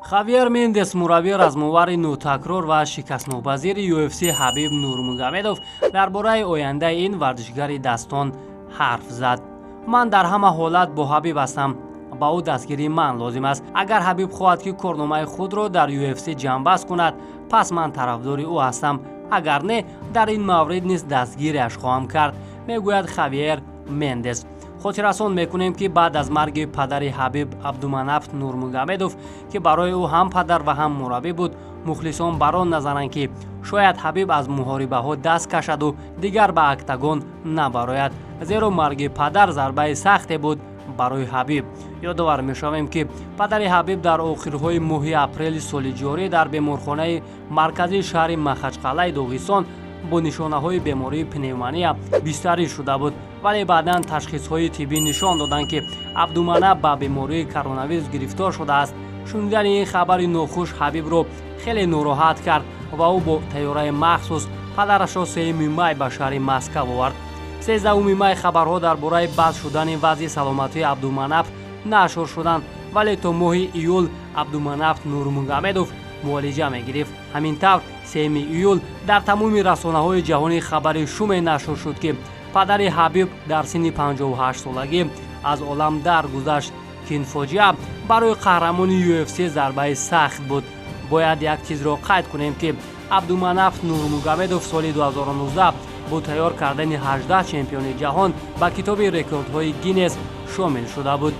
Хавьер Мендес, мураббии размовари нотакрор ва шикастнопазири UFC Ҳабиб Нурмагомедов, дар бораи ояндаи ин варзишгари дастон ҳарф зад. «Ман дар ҳама ҳолат бо Ҳабиб ҳастам. Ба ӯ дастгирии ман лозим аст. Агар Ҳабиб хоҳад, ки корномаи худро дар UFC ҷамъбаст кунад, пас ман тарафдори ӯ ҳастам. Агар не, дар ин маврид низ дастгириаш хоҳам кард», мегӯяд Хавьер Мендес. Хотиррасон мекунем, ки баъд аз марги падари Ҳабиб, Абдуманап Нурмагомедов, ки барои ӯ ҳам падар ва ҳам мураббӣ буд, мухлисон бар он назаранд, ки шояд Ҳабиб аз муҳорибаҳо даст кашаду дигар ба октагон набарояд, зеро марги падар зарбаи сахте буд барои Ҳабиб. Ёдовар мешавем, ки падари Ҳабиб дар охирҳои моҳи апрели соли ҷорӣ дар беморхонаи марказии шаҳри Махачқалаи Доғистон бо нишонаҳои бемории пневмония бистарӣ шуда буд, вале баъдан ташхисҳои тиббӣ нишон доданд, ки Абдуманаб ба бемории коронавирус гирифтор шудааст. Шунидани ин хабари нохуш Ҳабибро хеле нороҳат кард ва ӯ бо тайёраи махсус падарашро 3 май ба шаҳри Москав овард. 13 май хабарҳо дар бораи бад шудани вазъи саломатии Абдуманаб нашр шуданд, вале то моҳи июл Абдуманаб Нурмагомедов муолиҷа мегирифт. Ҳамин тавр, 3 июл дар тамоми расонаҳои ҷаҳонӣ хабари шуме нашр шуд, ки падари Ҳабиб дар синни 58 солагӣ аз олам даргузашт, ки ин фоҷиа барои қаҳрамони UFC зарбаи сахт буд. Бояд як чизро қайд кунем, ки Абдуманаф Нурмагомедов соли 2019 бо тайёр кардани 18 чемпиони ҷаҳон ба китоби рекордҳои Гиннес шомил шуда буд.